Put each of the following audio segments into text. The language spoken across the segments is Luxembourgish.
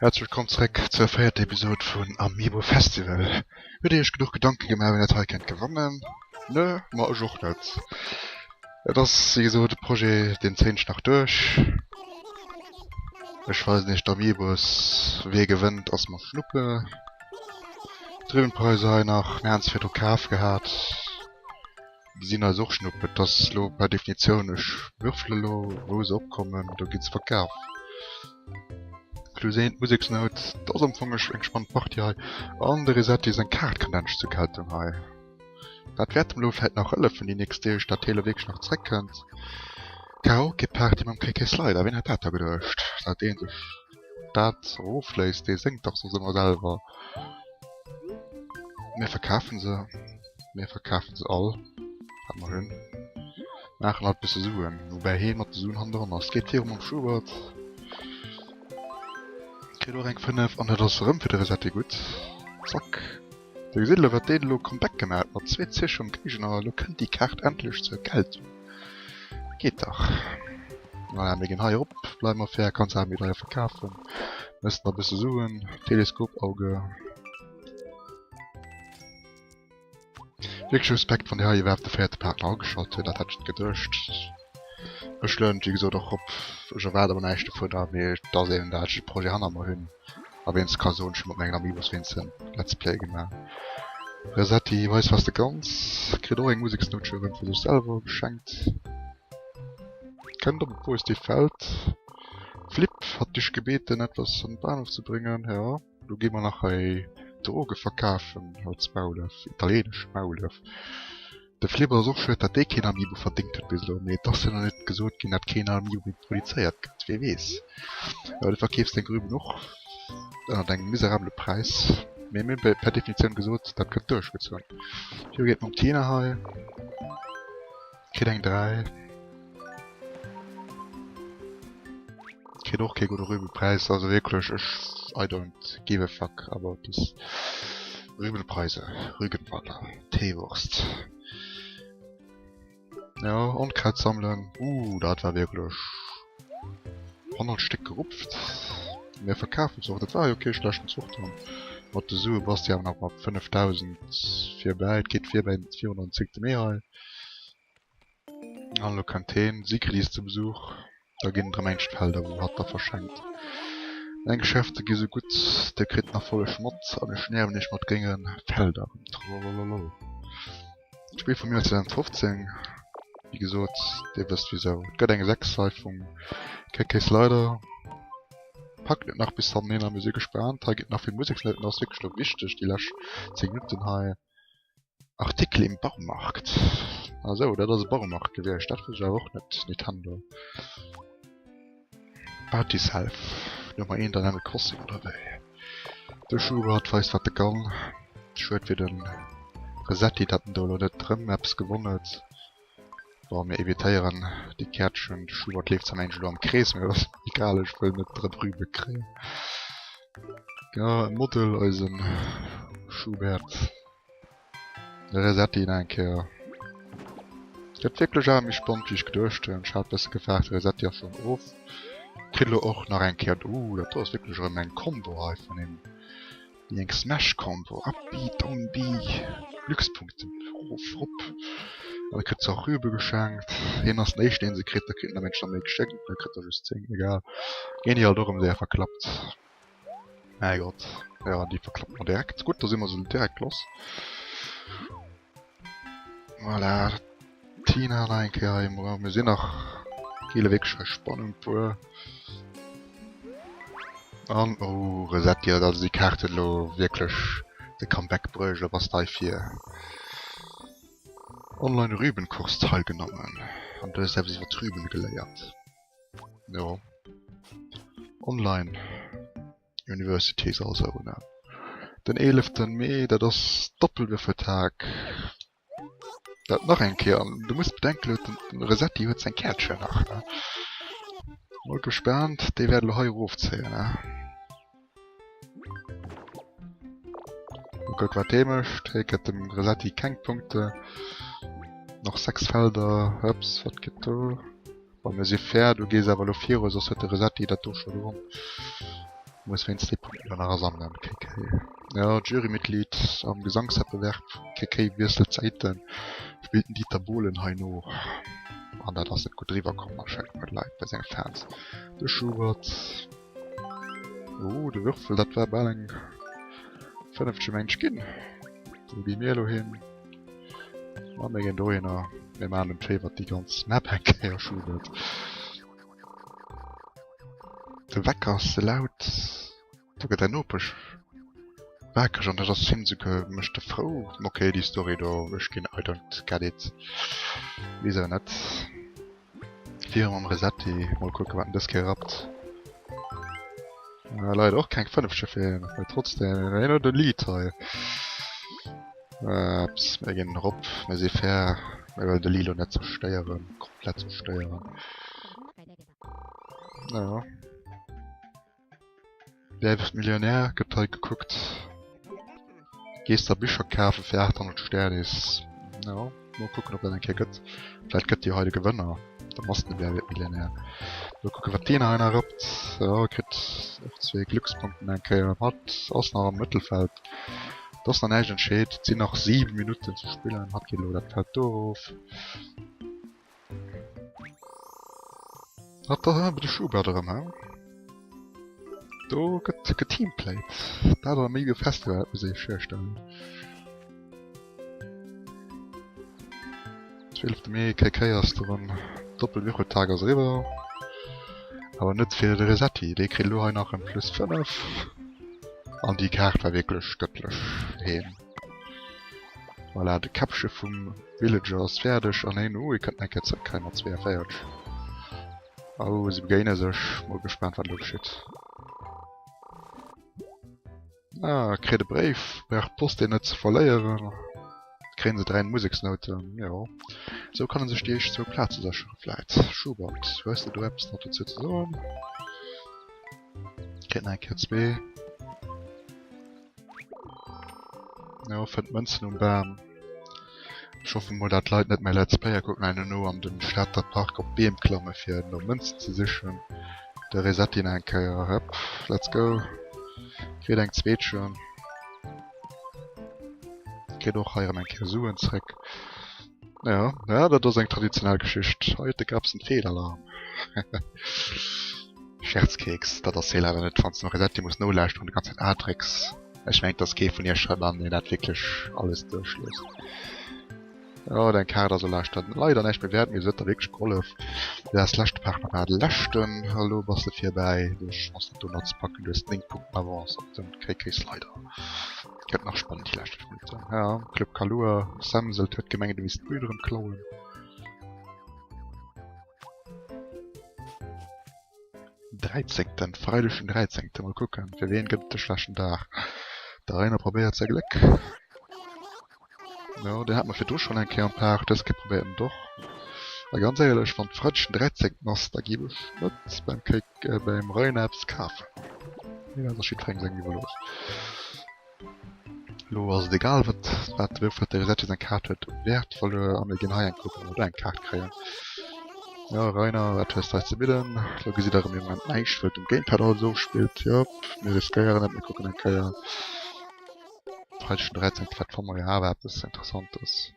Häerzlech wëllkomm zréck zur véierter Episode vun Amiibo Festival. Hutt dir iech genuch Gedanke gemaach wien dat hei kennt gewannen? Nö? Ma ech och net. Et ass wéi gesot e Projet deen zéien ech nach duerch. Ech weisen iech d'Amiibos, wee gewënnt ass mer schnuppe. D'Rübenpreise hei nach, mir haten se virdru kaf gehat. Déi sinn eis och schnupp. Et ass elo per Definitioun, ech würfele elo, wou se opkommen, do gi se verkaf. Clueséint Museksnout, et ass am Fong eng spannend Partie hei. An de Resetti seng Kaart kënnt endlech zur Geltung hei. Dat wäert em elo vläit nach hëllefen déi nächst Deeg, datt hie elo wierklech nach zréckkënnt. Karaoke-Party mam KK Slider, wien hätt dat da geduecht, datt dee sech dat erofléisst, dee séngt dach soss ëmmer selwer. Mir verkafen se. Mir verkafen se all, wat mer hunn. Maachen alt bësse Suen, woubäi hee mat de Suen hannendran ass. Geet viru mam Schubert. Kritt och eng 5 an dat ass erëm fir de Resetti gutt. Zack. Dir gesitt elo wat deen elo Comeback gemaach huet mat zwee Zich um Géigner. Elo kënnt déi Kaart endlech zur Geltung. Geet dach. Voilà, mir ginn hei erop, bleiwe mer fair, kanns awer méi deier verkafen. Mëss nach e bësse Suen. Teleskopauge. Wierklech Respekt wann dir hei iwwerhaapt de véierte Partner ageschalt huet, dat hätt ech net geduecht. Ech lueden wéi gesot och op, ech erwaart awer näischt dovunner, mee et ass eben dat ech de Projet hanner mer hunn a wéinst ka soen ech hu mat mengen Amiibos wéinst en Let's Play gemaach. Resetti, weis was de kanns, kritt och eng Museksnout scho rëm vu sech selwer geschenkt. Kënnt op et wou es dir fällt. Flip hat dich gebeten etwas an den Bahnhof zu bringen, ja. Lo gi mer nach hei Droge verkafen als Maulef, italienesch Maulef. De Flipper ass och schued, datt dee keen Amiibo verdéngt huet bis elo, mee et ass jo nach net gesot ginn, datt keen Amiibo méi produzéiert gëtt, wee weess. Jo, du verkeefs deng Rüben och ënnert engem miserabele Präis, mee mir hunn per Definitioun gesot, dat gëtt duerchgezunn. Viru geet mam Tina hei, kritt eng 3. Kritt och kee gudde Rübelpräis, also wierklech ech I don't give a fuck about this Rübelpreise, Rügenwalder, Teewurst. Ja, Onkraut sammelen, uh dat war wierklech 100 Stéck gerupft. Mir verkafen se och, dat war jo kee schlechten Zuch dann. Mat de Sue bass de awer nach mat 5000 virbäi, et geet virbäi virun den 10. Mee hei. An elo kënnt heen, Sigrid is zu Besuch. Da ginn et erëm eng Felder wou hatt da verschenkt. Meng Geschäfte gi sou gutt, dir kritt nach Folleg mat an ech nerven iech mat grénge Felder. Trolololol. D'Spill vum Joer 2015, wéi gesot, dir wësst wisou. Et gëtt eng 6 hei vum KK Slider. Packt et nach bis hannen hin a mir si gespaant. Hei ginn et nach vill Museksnouten, dat ass wierklech elo wichteg déi lescht 10 Minutten hei. Artikel im Baumarkt. Ah sou, dat ass e Baumarkt gewiescht. Dat wosst ech awer och net, Nintendo. About yourself. Nummer 1 Dynamic Crossing oder wéi? De Schubert weist wat e kann. Schued fir den Resetti dat en do elo net rëm eppes gewonn huet. Bon, mir evitéieren déi Käertchen. De Schubert leeft zwar mengen ech elo am Krees, mee dat ass mir egal, ech wëll net rëm Rübe kréien. Ja, e Model, eisen Schubert. De Resetti nach eng Kéier. Gëtt wierklech awer méi spannend wéi ech geduecht hunn. Ech hat bësse gefaart, de Resetti ass schonn of. Kritt elo och nach eng Kéier, uh dat do ass wierklech erëm eng Combo hei vun him. Wéi eng Smash Combo, Up B, Down B, Glückspunkte rof rop. An da kritt se och Rübe geschenkt. Hien ass den éischten deen se kritt, da kritt en der mengt nach méi geschenkt, da kritt er just 10, egal. Ginn déi halt och erëm séier verklappt. Mäi Gott, ja déi verklappt mer direkt. Gutt, da si mer se direkt lass. Voilà, Tina nach eng Kéier hei am Raum. Mir sinn nach geele wierklech hei Spannung pur. An oh, Resetti huet also déi Kaart huet elo wierklech de Comeback bruecht. Elo bass de hei fir Online Rübenkurs teilgenommen an du hues eppes iwwer d'Rüben geléiert. Jo. Online Universities also ne. Den 11. Mee, dat ass Doppelwürfeltag. Dat nach eng Kéier. An du muss bedenken, elo den Resetti huet seng Käertchen nach ne. Mol gespaant, dee wäert elo hei erofzéien ne. Mol kucke wat dee mécht. Hie gëtt dem Resetti keng Punkte. Nach 6 Felder. Hups, wat gëtt do? Bon, mir si fair, du gees awer elo viru, soss huet de Resetti dat do scho gewonn. Muss wéinst dee Punkten elo nach asammelen. KK. Jo, Jurymitglied am Gesangswettbewerb. KK wiesselt d'Säiten, spillt den Dieter Bohlen hei no. An dat ass net gutt eriwwer komm anscheinend bei de Leit, bei senge Fans. De Schubert. Oh, de Würfel, dat war bal eng fënnefche mengt ech ginn. Wou gi mir elo hin? Ma mir ginn dohinner. Mir maachen dem Favert déi ganz Map eng Kéier, Schubert. De Wecker ass ze laut, do gëtt däin Nopesch wakereg an dat ass him souguer, mécht e frou. Ok, déi Story do, ech ginn, I don't get it, weess awer net. Viru mam Resetti, mol kucke wat en dës Kéier rappt. Leider och keng Fënnefche fir hien, mee trotzdem, hien huet e Lead hei. Ups, mir ginn erop, mir si fair, mir wëllen de Lilo net zerstéieren, komplett zerstéieren. Naja. Wer wird Millionär gëtt hei gekuckt. Gees der Bicher kafe fir 800 Sternis. Ja, mol kucken ob dat eng Kéier gëtt. Vläit gëtt jo hei de Gewënner. Da bass de Wer wird Millionär. Mol kucke wat deen hei nach rappt. Ja, kritt och zwee Glückspunkten eng Kéier mat. Ass nach am Mëttelfeld. Et ass nach näischt entscheet, et sinn nach 7 Minutten ze spillen. Hatt geet elo dat Feld do erof. Hatt ass awer de Schubert erëm, he? Do gëtt geteamplayt. Dat am Amigo Festival, dat muss ee sech virstellen. 12 Mee, KK ass drun. Doppelwürfeltag ass eriwwer. Awer net fir de Resetti, dee kritt elo hei nach en plus 5. An déi Kaart war wierklech gëttlech heen. Voilà, de Käppche vum Villager ass fäerdeg an heen, oh, hie kënnt nach eng Kéier zréck hei mat 42. Oh, se begéine sech. Mol gespaant wat elo geschitt. Ah, kritt e Bréif, brauch d'Post deen net ze verléieren. Kréien se 3 Museksnouten, jo. Sou kann en sech déi éischt zwou Plaze séchere vläit. Schubert, hues de do eppes nach dozou ze soen? Kritt nach eng Kéier zwee. Jo, fënnt Mënzen um Bam. Ech hoffen mol dat d'Leit net mäi Let's Play kucken an herno an den Stater Park op d'Beem klamme fir no Mënzen ze sichen. De Resetti nach eng Kéier, hëpp, let's go. Kritt eng zweetchen. Kritt och hei erëm eng Kéier Suen zréck. Ja, ja, dat ass eng traditionell Geschicht. Heute gab's en Fehlalarm. Scherzkeks, dat ass hee leider net, wanns de dem Resetti muss nolauschteren an déi ganz Zäit A drécks. Ech mengen et ass kee vun iech heibannen deen dat wierklech alles duerchliest. Jo, deng Kaart ass elo dann leider näischt méi wäert, mee se huet der wierklech gehollef. Du waars leschte Partner war de leschten, elo bass de virbäi, du Chance dat do nach ze packen, du hues 9 Punkten Avance op den KK Slider. Gëtt nach spannend déi lescht 5 Minutten. Ja, Club Kaluer, Semselt huet gemengt e misst d'Bühn erëm klauen. Dräizéngten, Freideg den Dräizéngten, mol kucken, fir ween gëtt et de schlechten Dag. De Rainer probéiert säi Gléck. Jo, deen hat mer virdru schonn eng Kéier am Park, dës Kéier probéiert en et och. A ganz éierlech, wann Freideg den Dräizéngten ass, da giff ech net beim Kéik, beim Rainer eppes kafen. Mee dat ass jiddwerengem seng Iwwerlooss. Lo ass et egal wat wat de Wurf huet, de Resetti seng Kaart huet Wäert verluer a mir ginn hei eng kucken ob mer do eng Kaart kréien. Jo Rainer, wat hues de eis ze bidden? Lo gesitt der erëm am Moment näischt well et um Gamepad alles ofspillt. Jop, mir riskéieren et, mir kucken eng Kéier. Freideg den 13. Vläit fanne mer jo awer eppes Interessantes.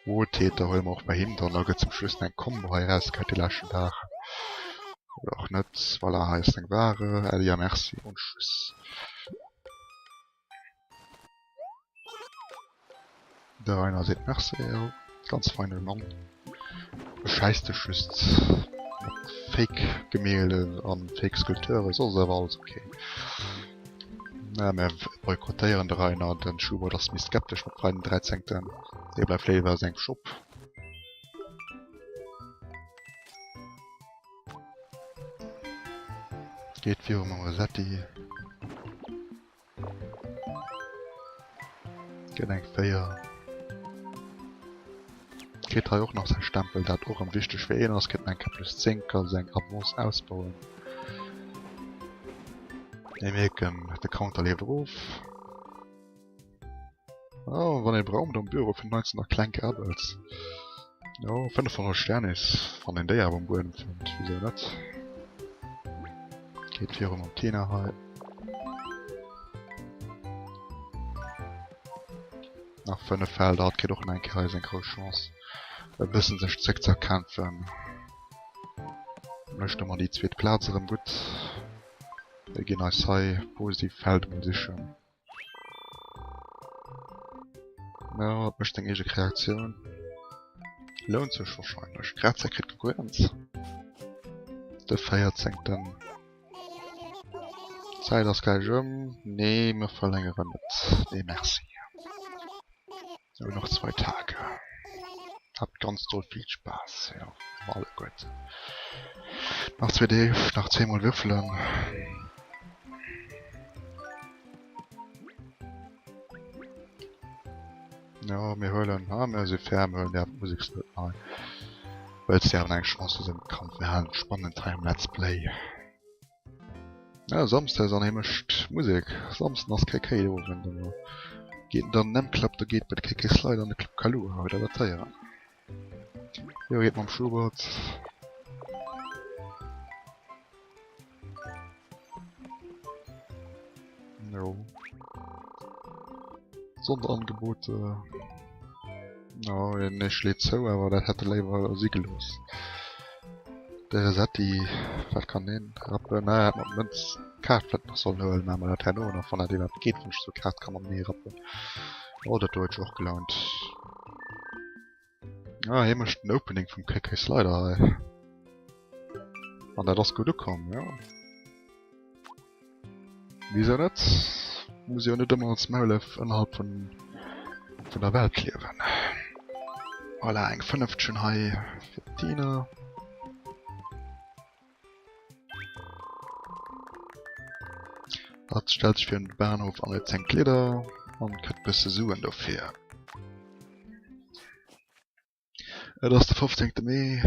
Wohltäter huele mer och bei him dann. Da gëtt zum Schluss nach eng Combo hei erausgeheit de leschten Dag. Oder och net. Voilà, hei ass deng Ware. Äddi a Merci und Tschüss. De Rainer seet Merci, jo. Ganz feine Mann. Beschäisst dech just mat Fake-Gemälde an Fake-Skulpturen, soss ass awer alles ok. Na, mir boykottéieren de Rainer. Den Schubert ass méi skeptesch mat Freiden den Dräizéngten. Dee bleift léiwer a sengem Shop. Geet viru mam Resetti. Gëtt eng 4. Kritt hei och nach säi Stempel, dat och erëm wichteg fir een ass. Kritt nach eng Kéier plus 10, ka seng Avance ausbauen. Mir mierken, de Counter leeft erof. Oh, wann ee braucht am Büro vun 19 kleng Grabbels. Jo, 500 Sternis, wann een déi awer um Buedem fënnt, wisou net? Geet viru mam Tina hei. Nach 5 Felder, hatt kritt och nach eng Kéier hei seng grouss Chance e bëssen sech zréckzeerkämpfen. Mécht ëmmer déi zweet Plaz erëm gutt. Mir ginn eis hei positiv Felder mol sichen. Ja, et mécht seng eege Kreatioun. Lount sech wahrscheinlech. Grazia kritt Konkurrenz. De 14. D'Zäit ass gläich ëm. Nee, mir verlängeren net. Nee, merci. Nur noch zwei Tage. Habt ganz doll vill Spaß. Ja, mir alleguerten. Nach zwee Deeg, nach zweemol würfelen. Ja, mir huelen, ah, mir si fair, mir huelen déi awer d'Museksnouten hei. Wëlls de awer nach eng Chance hu sinn, komm, mir halen et spannend hei am Let's Play. Ja, Samsdes an hie mécht Musek. Samsden ass KK Owend ëmmer. Geet en dann an den M-Club, da geet bei de KK Slider an de Club Kaluha, huet der dat héieren? Jo, geet mam Schubert. Jo. Sonderangebote. Jo, hien schléit zou, awer dat hätt e léiwer si gelooss. De Resetti, wat kann deen rappen? Na, hätt mer d'Mënz, d'Kaart vläit nach sollen huelen, maache mer dat herno nach, wann dat iwwerhaapt geet, wann ech esou Kaart ka mam Nee rappen. Oh, dat do huet sech och gelount. Ah, hie mécht den Opening vum KK Slider hei. An dat ass gutt ukomm, jo. Wisou net? Muss jo net ëmmer als Maulef ënnerhalb vun vun der Welt liewen. Voilà, eng Fënnefchen hei fir d'Tina. Hatt stellt sech virun de Bahnhof an huet seng Kleeder an kritt bësse Suen dofir. Et ass de 15 Mee.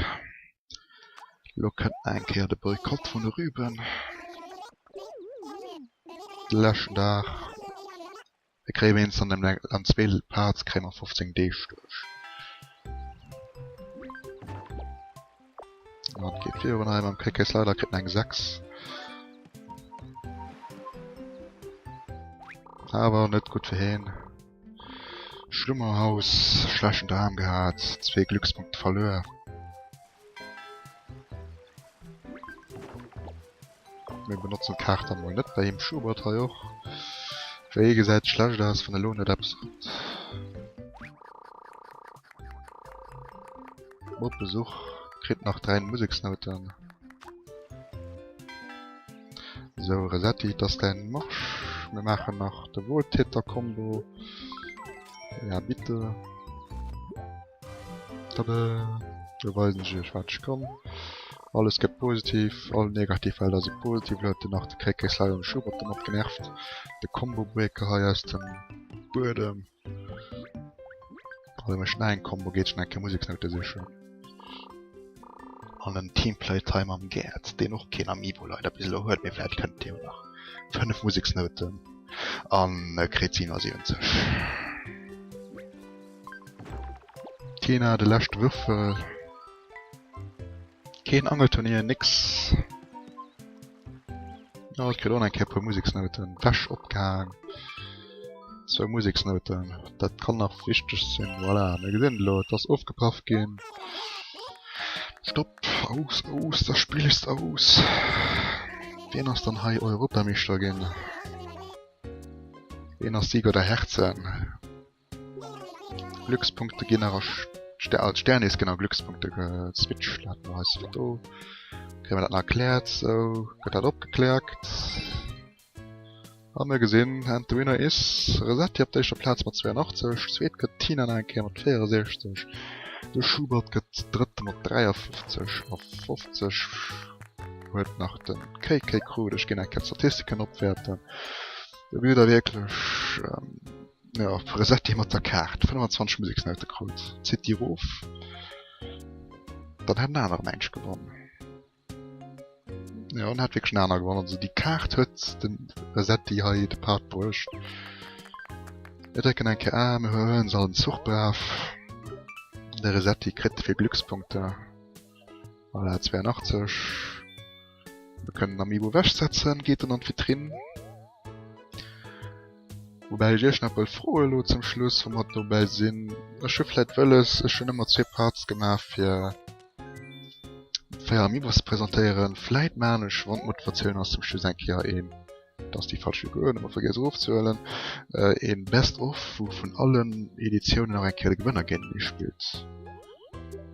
Elo kënnt nach eng Kéier de Boykott vun de Rüben. De leschten Dag. Mir kréie wéinstens an dem an zwee Parts kréie mer 15 Deeg duerch. An et geet virun hei mam KK Slider kritt en eng 6. Awer net gutt fir heen. Schlummerhaus, schlechten Dram gehat, zwee Glückspunkte verluer. Mir benotzen d'Kaart dann mol net bei him Schubert hei och. Wéi gesäit schlecht aus wann elo net eppes kommt. Op Besuch kritt nach 3 Museksnouten. Sou Resetti, et ass däin Marsch. Mir maachen nach de Wohltäter-Kombo. Ja, bitte. Tada! Do weisen ech iech, wat ech kann. Alles gëtt positiv, all negativ Felder si positiv. Elo huet en nach de KK Slider an de Schubert domat genervt. De Combo-Breaker hei aus dem Buedem. Also mécht nach eng Combo, geet schon eng Kéier Museksnoute sichen. An en Teamplay hei mam Gerd, deen och keen Amiibo leider bis elo huet, mee vläit kënnt dee jo nach. 5 Museksnouten an e kritt 77. Tina, de leschte Würfel. Keen Angelturnier, nix. Ja, et kritt och nach eng Kéier e puer Museksnouten. Wäsch opgehaang. Zwou Museksnouten, dat kann nach wichteg sinn. Voilà, mir gesinn et elo, et ass ofgepaff ginn. Stopp, aus, aus, das Spiel ist aus. Wien ass dann hei Europameeschter ginn? Wien ass Sieger der Herzen? Glückspunkte ginn nach als Sternis ginn a Glückspunkte geswitcht. Dat mer eis do kréie mer dat nach erkläert. Sou gëtt dat opgekläert. A mir gesinn and the winner is Resetti op der éischter Plaz mat 82, zweet gëtt d'Tina nach eng Kéier mat 64, de Schubert gëtt drëtte mat 53 a 50 huet nach de KK krut. Ech ginn eng Kéier d'Statistiken opwäerten. Do gesitt der wierklech Jo, Resetti mat der Kaart, 25 Museksnoute krut, zitt déi erof, dann hätt en anere Mensch gewonn. Jo, en hätt wierklech en aner gewonn. Also déi Kaart huet de Resetti hei de Part bruecht. Mir drécken eng Kéier A, mir huelen se all den Zuch brav. De Resetti kritt vill Glückspunkte. Voilà, 82. Mir kënnen den Amiibo ewechsetzen, geet en an d'Vitrinn. Woubäi ech iech nach wëll froen elo zum Schluss, wou mer dobäi sinn, Ech hu vläit wëlles, ech hunn ëmmer zwee Parts gemaach fir 4 Amiibos ze presentéieren, vläit maan ech, wann d'Motivatioun ass, zum Schluss eng Kéier een, dat ass déi falsch Figur, hunn ëmmer vergiess erofzehuelen, een Best of, wou vun allen Editiounen nach eng Kéier de Gewënner géintenee spillt.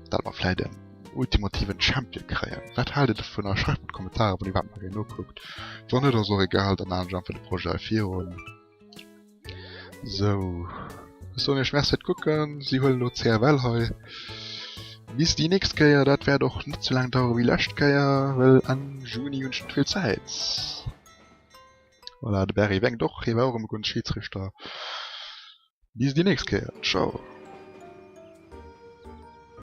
Dat mer vläit en ultimativen Champion kréien. Wat haalt dir dovunner? Schreift mer an d'Kommentarer wann dir iwwerhaapt nach een nokuckt. Wann net ass och egal, dann maan ech einfach de Projet hei virun. Sou, ech soen iech Merci fir d'Kucken. Si huelen elo CFL hei. Bis déi nächst Kéier, dat wäert och net sou laang dauere wéi lescht Kéier, well Enn Juni hunn ech net vill Zäit. Voilà, de Barry wenkt och, hie war och erëm e gudden Schiedsrichter. Bis déi nächst Kéier, ciao.